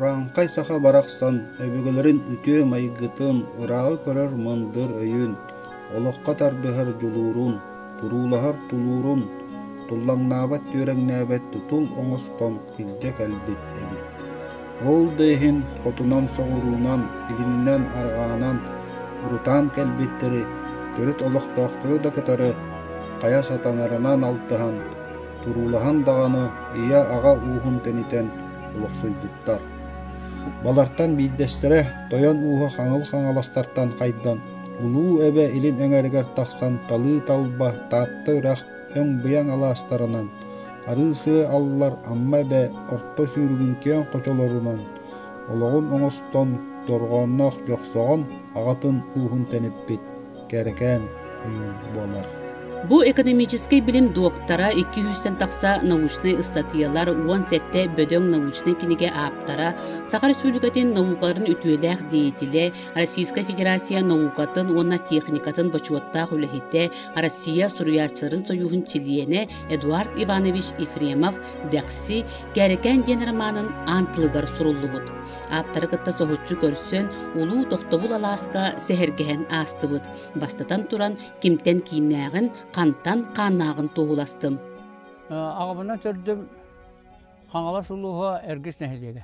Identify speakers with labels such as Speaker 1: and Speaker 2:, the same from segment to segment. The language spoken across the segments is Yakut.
Speaker 1: Урааҥхай саха барахсан өбүгэлэрин үтүө майгытын, ырааҕы көрөр мындыр өйүн, олоххо тардыһар дьулуурун, туруулаһар тулуурун, туллаҥнаабат-түөрэҥнээбэт тутул оҥостон илдьэ кэлбит эбит. Ол да иһин хотунан-соҕуруунан, илининэн-арҕаанан урутаан кэлбиттэри, төрүт олохтоохтору да кытары хайа сатанарынан алтыһан, туруулаһан даҕаны ийэ-аҕа ууһун тэнитэн олохсуйбуттар. Балартан биирдэстэрэ Тойон ууһа Хаҥыл Хаҥаластартан хайдан, Улуу Эбэ илин эҥэригэр тахсан талыы-талба Таатта үрэх өҥ-быйаҥ алаастарынан, арыы-сыа аллар Амма Эбэ орто сүүрүгүн киэҥ хочолорунан олоҕун оҥостон дорҕоонноох Дьохсоҕон аҕатын ууһун тэниппит Кэрэкээн ойуун буолар.
Speaker 2: Бу экономическай билим доктора, 200-тэн тахса научнай ыстатыйалар, 17 бөдөҥ научнай кинигэ ааптара, Саха Республикатын наукаларын үтүөлээх деятелэ, Российскай Федерация наукатын уонна техникатын бочуоттаах үлэһитэ, Россия суруйааччыларын сойууһун чилиэнэ Эдуард Иванович Ефремов «Дэхси, Кэрэкээн» диэн романын аан тылыгар суруллубут. Ааптары кытта соһуччу көрсөн, улуу тохтобул алааска сэһэргэһэн аастыбыт. Бастатан туран, кимтэн кииннээҕин, хантан хааннааҕын туоһуластым.
Speaker 3: Аҕабынан төрдүм Хаҥалас улууһа Эргис нэһилиэгэ.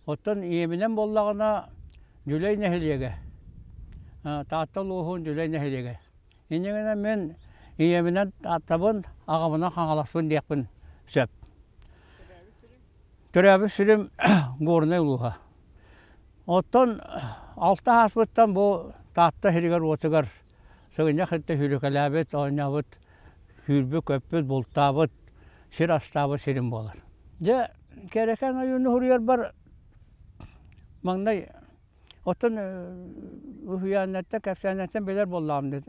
Speaker 3: Оттон ийэбинэн буоллаҕына Дьүлэй нэһилиэгэ, Таатта улууһун Дьүлэй нэһилиэгэ. Инньэ гынан мин ийэбинэн Тааттабын, аҕабынан Хаҥаласпын диэхпин сөп. Төрөөбүт сирим Горнай улууһа. Оттон алта ааспыттан бу Таатта сиригэр-уотугар сыгынньах итте сүүрүкэлээбит, оонньообут, сүүрбүт-көппүт, бултаабыт, сир астаабыт сирим буолар. Дьэ, Кэрэкээн ойууну суруйарбар маҥнай оттон уһуйааннартан, кэпсээннэртэн билэр буоллаҕым дии.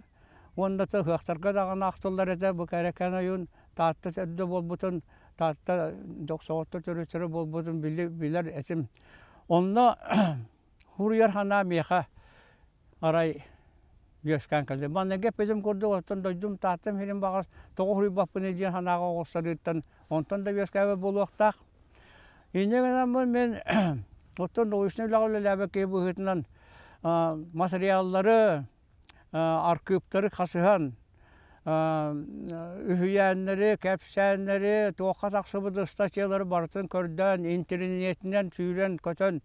Speaker 3: Уонна да ыһыахтарга даҕаны ахтыллар этэ бу Кэрэкээн ойуун Таатта төрдө буолбутун, Таатта Дьохсоҕотто төрүттэрэ буолбутун билэр этим. Онно суруйар санаа миэхэ арай үөскээн кэллэ. Манныгы эппитим курдук, оттон дойдум Тааттам сирин баҕас тоҕо суруйбаппыный диэн санааҕа оҕустарыыттан онтон да үөскээбит буолуохтаах. Инньэ гынаммын мин оттон научнай үлэҕэ үлэлээбит киһи быһыытынан матырыйааллары, архыыптары хасыһан, үһүйээннэри, кэпсээннэри, туохха тахсыбыт ыстатыйалары барытын көрдөөн, интэриниэтинэн сүүрэн-көтөн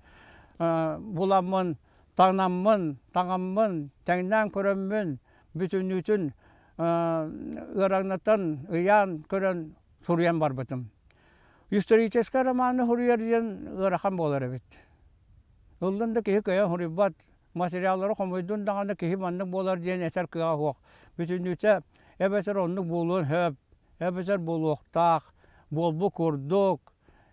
Speaker 3: буламмын, таҥнаммын, таҥаммын, тэҥнээн көрөммүн, бүтүннүүтүн ыараҥнатан, ыйаан көрөн суруйан барбытым. Историческай романы суруйар диэн ыарахан буолар эбит. Ыллын да киһи кыайан суруйбат, материаллары хомуйдун даҕаны киһи маннык буолар диэн этэр кыаҕа суох. Бүтүннүүтэ эбэтэр оннук буолуон сөп, эбэтэр буолуохтаах, буолбут курдук,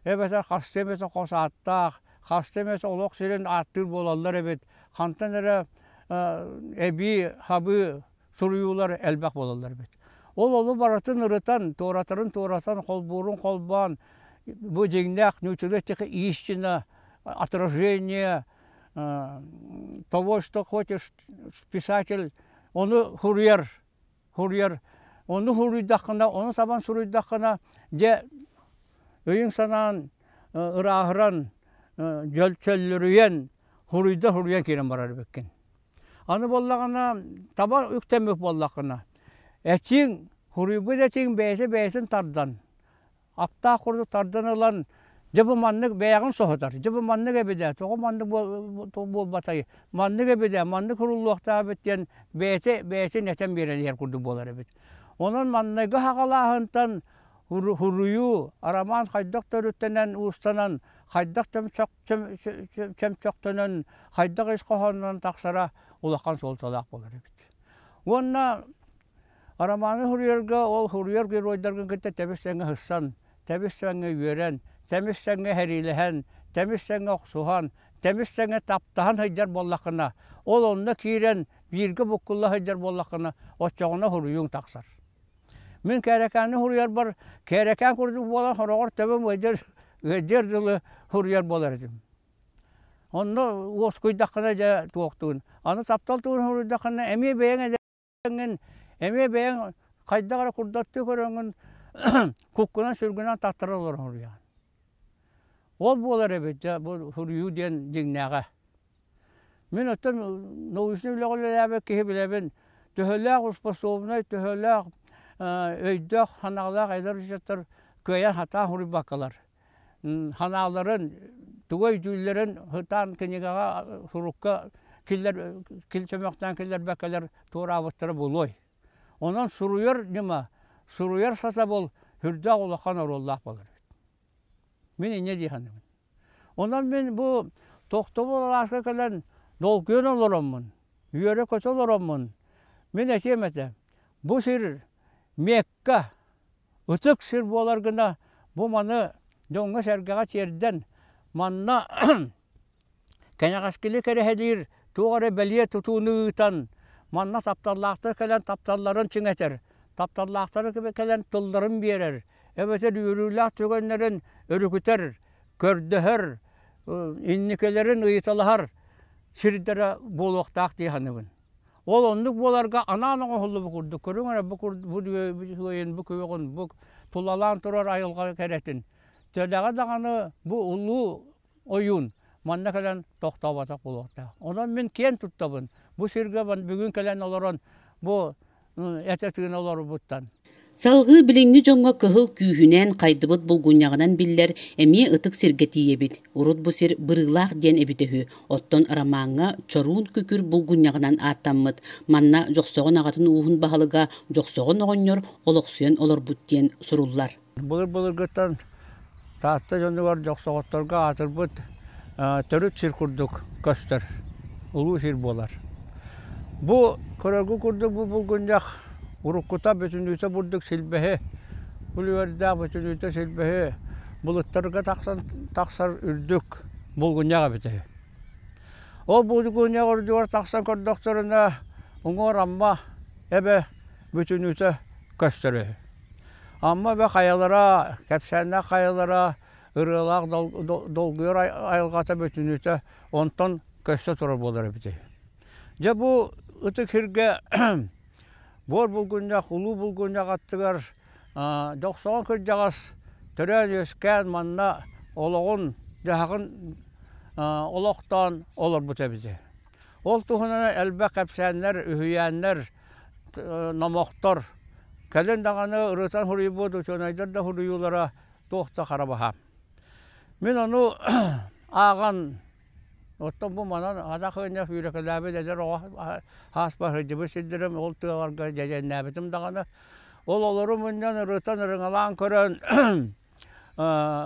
Speaker 3: эбэтэр хаста эмэтэ хос ааттаах, хаста эмэтэ олох сирин ааттыыр буолаллар эбит. Хантан эрэ эбии, хабыы суруйуулар элбэх буолаллар эбит. Ол ону барытын ырытан, туоратарын туоратан, холбуурун холбоон, бу дьиҥнээх нууччалыы эттэххэ истина, отражение того, что хочешь писатель, ону суруйар, суруйар. Ону суруйдаххына, ону табан суруйдаххына, дьэ өйүҥ-санаан ырааһыран, чөллөрүйэн, суруйда суруйан киирэн барар эбиккин. Аны буоллаҕына, таба үктэммит буоллаххына, этиҥ, суруйбут этиҥ бэйэтэ бэйэтин тардан, аптаах курдук тардан ылан, дьэ бу маннык бэйэҕин соһутар, дьэ бу маннык эбит ээ, тоҕо маннык буолбатай, маннык эбит ээ, маннык суруллуохтаах эбит диэн бэйэтэ бэйэтин этэн биэрэн иһэр курдук буолар эбит. Онон манныгы саҕалааһынтан суруйуу, роман хайдах төрүттэнэн уустанан, хайдах чөмчөхтөнөн, хайдах ис хоһоонунан тахсара улахан суолталаах буолар эбит. Уонна романы суруйарга ол суруйар геройдаргын кытта тэбис-тэҥҥэ сыссан, тэбис-тэҥҥэ үөрэн, тэбис-тэҥҥэ сэриилэһэн, тэбис-тэҥҥэ охсуһан, тэбис-тэҥҥэ таптаһан сылдьар буоллаххына, ол онно киирэн бииргэ буккулла сылдьар буоллаххына, оччоҕуна суруйууҥ тахсар. Мин Кээрэкээни суруйарбар Кээрэкээн курдук буолан сороҕор төбөм ыалдьар ыалдьыар дылы суруйар буолар этим. Онно уоскуйдаххына дьэ туохтуун. Аны таптал туһун суруйдаххына эмиэ бэйэҥ эдэҥҥин, эмиэ бэйэҥ хайдах эрэ курдаттыы көрөҥҥүн куккунан-сүргүнэн таттара олорон суруйаҕын. Ол буолар эбит дьэ бу суруйуу диэн дьиҥнээҕэ. Мин оттон научнай үлэҕэ үлэлээбит киһи билэбин, төһөлөөх способнай, төһөлөөх өйдөөх, санаалаах эдэр ыччаттар кыайан сатаан суруйбаккалар. Санааларын, тугу өйдүүллэрин сытаан кинигэҕэ, сурукка киллэр, чөмөхтөөн киллэрбэккэлэр туораабыттара буолуой. Онон суруйар ньыма, суруйар сатабыл сүрдээх улахан оруоллаах буолар эбит. Мин инньэ дии саныыбын. Онон мин бу тохтобул алааска кэлэн долгуйан олороммун, үөрэ-көтө олороммун, мин этиэм этэ, бу сир Мекка, ытык сир буолар гына бу маны дьоҥҥо-сэргэҕэ тиэрдэн, манна кэнэҕэскили кэрэһэлиир туох эрэ бэлиэ тутууну ыытан, манна тапталлаахтар кэлэн тапталларын чиҥэтэр, тапталлаахтары кэлэн тылларын биэрэр, эбэтэр үөрүүлээх түгэннэрин өрүкүтэр, көрдөһөр, инникилэрин ыйыталаһар сирдэрэ буолуохтаах дии саныыбын. Ол оннук буоларга анаан оҥоһуллубут курдук көрүҥ эрэ бу бу бу күөҕүн бу тулалаан турар айылҕа кэрэтин. Төлөҕө даҕаны бу улуу ойуун манна кэлэн тохтооботох буолуохтаах. Онон мин киэн туттабын. Бу сиргэ бүгүн кэлэн олорон бу этэ тыына олорбуттан.
Speaker 2: Салгыы билиҥҥи дьоҥҥо кыһыл күүһүнэн, хайдыбыт булгунньаҕынан биллэр эмиэ ытык сиргэ тиийэбит. Урут бу сир Бырыылаах диэн эбитэ үһү. Оттон ромаҥҥа Чоруун Күкүр булгунньаҕынан ааттаммыт. Манна Дьохсоҕон аҕатын ууһун баһылыга Дьохсоҕон оҕонньор олохсуйан олорбут диэн суруллар.
Speaker 3: Былыр-былыргыттан Таатта дьонугар дьохсоҕотторго аатырбыт төрүт сир курдук көстөр, улуу сир буолар. Бу көрөргү курдук бу булгунньах уруккута бүтүннүүтэ бурдук силбэһи, үлүгэрдээх бүтүннүүтэ силбэһи былыттарга тахсан тахсар үрдүк булгунньах эбитэ үһү. Ол булгунньах үрдүгэр тахсан көрдөхтөрүнэ уҥуор Амма эбэ бүтүннүүтэ көстөр үһү. Амма эбэ хайалара, кэпсээннээх хайалара, ырыалаах долгуйар айылҕата бүтүннүүтэ онтон көстө турар буолар эбит үһү. Дьэ бу ытык сиргэ буор булгунньах, улуу булгунньах аттыгар Дьохсоҕон кырдьаҕас төрөөн-үөскээн манна олоҕун-дьаһаҕын олохтоон олорбут эбит үһү. Ол туһунан элбэх кэпсээннэр, үһүйээннэр, номохтор кэлин даҕаны ырытан суруйбут учуонайдар да суруйуулара туох да хара баһаам. Мин ону ааҕан оттон бу манан атах ыанньах сүүрэкэлээбит эдэр оҕо ааспар сылдьыбыт сирдэрим ол тыаларга дьэдьэннээбитим даҕаны ол олору мунньан ырытан ырыҥалаан көрөн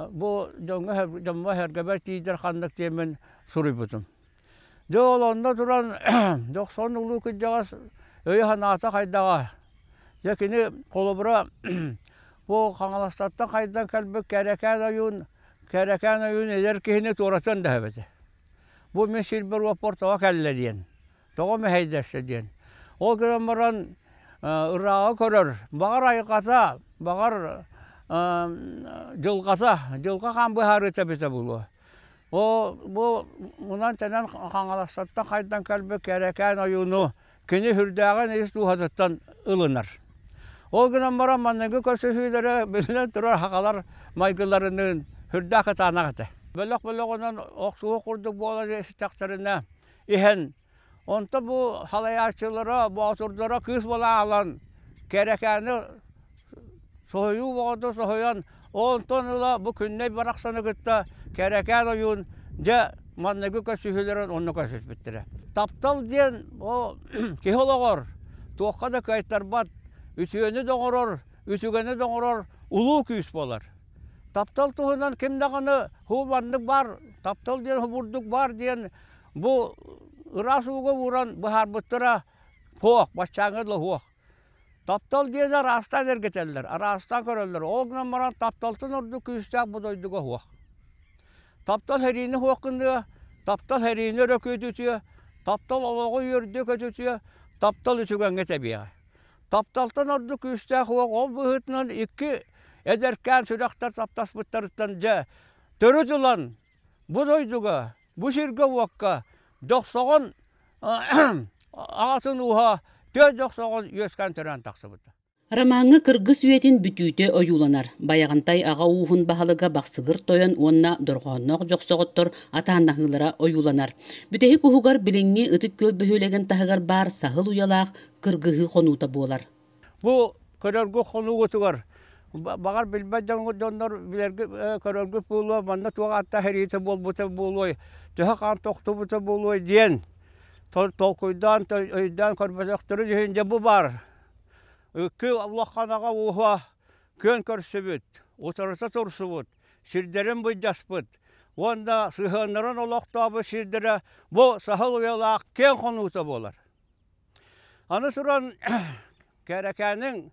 Speaker 3: бу дьоҥҥо дьоммор-сэргэбэр тиийдэр ханнык диэммин суруйбутум. Дьэ ол онно туран Дьохсоон улуу кырдьаҕас өйө-санаата хайдаҕа. Дьэ кини холобура бу Хаҥаластартан хайдан кэлбит Кэрэкээн ойуун Кэрэкээн ойуун эдэр киһини туоратыан да сөп этэ. Бу мин сирбэр-уоппар тоҕо кэллэ диэн, тоҕо мэһэйдэстэ диэн. Ол гынан баран ырааҕы көрөр, баҕар айылҕата, баҕар дьылҕата, дьылҕа хаан быһаарыыта эбитэ буолуо. Оо, бу мунан-тэнэн Хаҥаластартан хайдан кэлбит Кэрэкээн ойууну кини сүрдээҕин ис дууһатыттан ылынар. Ол гынан баран манныгы көрсүһүүлэрэ биллэн турар сахалар майгыларыныын сүрдээх кытаанах этэ. Бөлөх-бөлөҕүнэн охсуһуу курдук буолан истэхтэринэ иһэн, онто бу салайааччылара, боотурдара кыыс буола аалан Кэрэкээни Соһуйуу бөҕөтө соһуйан, онтон ыла бу Күннэй барахсаны кытта Кэрэкээн ойуун дьэ манныгы көрсүһүүлэрин онно көрсүспүттэрэ. Таптал диэн ол киһи олоҕор туохха да кыайтарбат, үтүөнү да оҥорор, үтүгэни да оҥорор улуу күүс буолар. Таптал туһунан ким даҕаны һуу маннык баар, таптал диэн бурдук баар диэн бу ыраас ууга ууран быһаарбыттара суох, баччааҥҥа дылы суох. Таптал диэни араастаан эргитэллэр, араастаан көрөллөр. Ол гынан баран тапталтан ордук күүстээх бу дойдуга суох. Таптал сэриини суох гыныа, таптал сэриини өрө күүтүтүө, таптал олоҕу үөрдүө көтүтүө, таптал үтүгэҥҥэ тэбиэҕэ. Тапталтан ордук күүстээх суох ол быһыытынан икки эдэркээн сүрэхтэр таптаспыттарыттан дьэ төрүт ылан бу дойдуга, бу сиргэ-уокка дьохсоҕон аҕатын ууһа түөрт дьохсоҕон үөскээн төрөөн тахсыбыта.
Speaker 2: Ромаҥҥа кыргыс үйэтин бүтүүтэ ойууланар. Байаҕантай аҕа ууһун баһылыга Бахсыгыр Тойон уонна Дорҕоонноох Дьохсоҕоттор атааннаһыылара ойууланар. Бүтэһик уһугар билиҥҥи Ытык Күөл бөһүөлэгин таһыгар баар саһыл уйалаах кыргыһыы хонуута буолар.
Speaker 3: Бу көрөргүт хонуугутугар баҕар билбэт дьоннор билэргит көрөргүт буолуо манна туох ааттаах эриитэ буолбута буолуой төһө хаан тохтубута буолуой диэн толкуйдаан өйдөөн көрбөтөхтөрүн иһин дьэ бу баар Ыккы улаханаҕа ууһа күөн көрсүбүт, утарыта турсубут, сирдэрин былдьаспыт уонна сыһыаннарын олохтообут сирдэрэ бу саһыл уйалаах киэҥ хонуута буолар. Аны туран Кэрэкээниҥ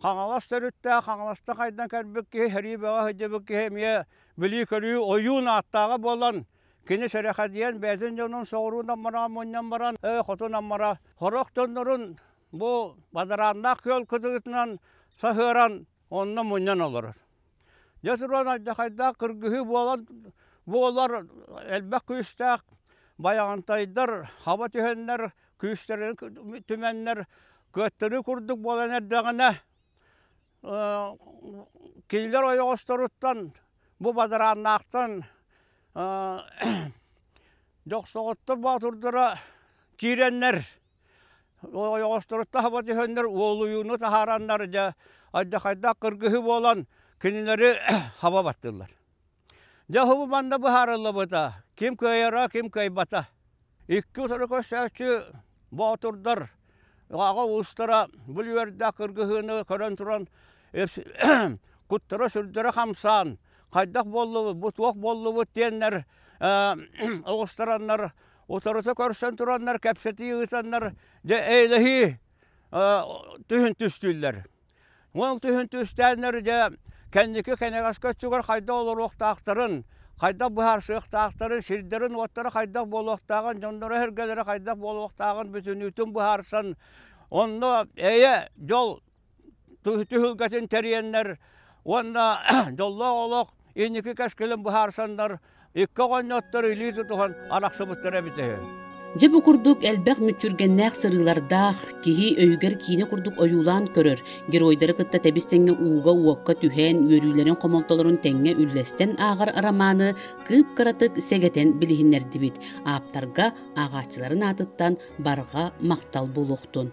Speaker 3: Хаҥалас төрүттээх Хаҥаласта хайдан кэлбит киһи, сэрии бөҕө сылдьыбыт киһи эмиэ билии-көрүү ойуун ааттааҕа буолан, кини сэрэхэдийэн бэйэтин дьонун соҕуруун аммараҕа мунньан баран, хотун аммара сорох дьоннорун Бу бадарааннаах күөл кытыытынан саһыаран онно мунньан олорор. Дьэ туран алдьархайдаах кыргыһыы буолан буолар элбэх күүстээх байаҕантайдар хаба түһэннэр күүстэрин түмэннэр кыаттарыы курдук буолан эрдэҕинэ кинилэр ойоҕосторуттан бу бадарааннаахтан Дьохсоҕоттор боотурдара киирэннэр Ойоҕосторуттан хаба түһэннэр уолуйууну таһаараннар дьэ алдьархайдаах кыргыһыы буолан кинилэри хаба баттыыллар. Дьэ уһу манна быһаарыллыбыта ким кыайара, ким кыайбата. Икки утары көрсөөччү боотурдар аҕа уустара бу үөрдээх кыргыһыыны көрөн туран куттара-сүрдэрэ хамсаан хайдах буоллубут, бу туох буоллубут диэннэр оҕустараннар утарыта көрсөн тураннар кэпсэтии ыытаннар дьэ эйэлэһии түһүн түстүүллэр. Ол түһүн түстээннэр дьэ кэнники кэнэҕэскэ өттүгэр хайдах олоруохтаахтарын, хайдах быһаарсыахтаахтарын, сирдэрин-уоттара хайдах буолуохтааҕын, дьонноро-сэргэлэрэ хайдах буолуохтааҕын бүтүннүүтүн быһаарсан, онно эйэ, дьол түһүлгэтин тэрийэннэр уонна дьоллоох олох инники кэскилин быһаарсаннар икки оҕонньоттор илии тутуһан арахсыбыттара эбитэ үһү.
Speaker 2: Дьэ бу курдук элбэх мүччүргэннээх сырыылардаах, киһи өйүгэр киинэ курдук ойуулаан көрөр, геройдары кытта тэбис-тэҥҥэ ууга-уокка түһэн, үөрүүлэрин-хомолтолорун тэҥҥэ үллэстэн ааҕар романы кыып-кыратык сэгэтэн билиһиннэрдибит. Ааптарга ааҕааччыларын аатыттан барҕа махтал буолуохтун.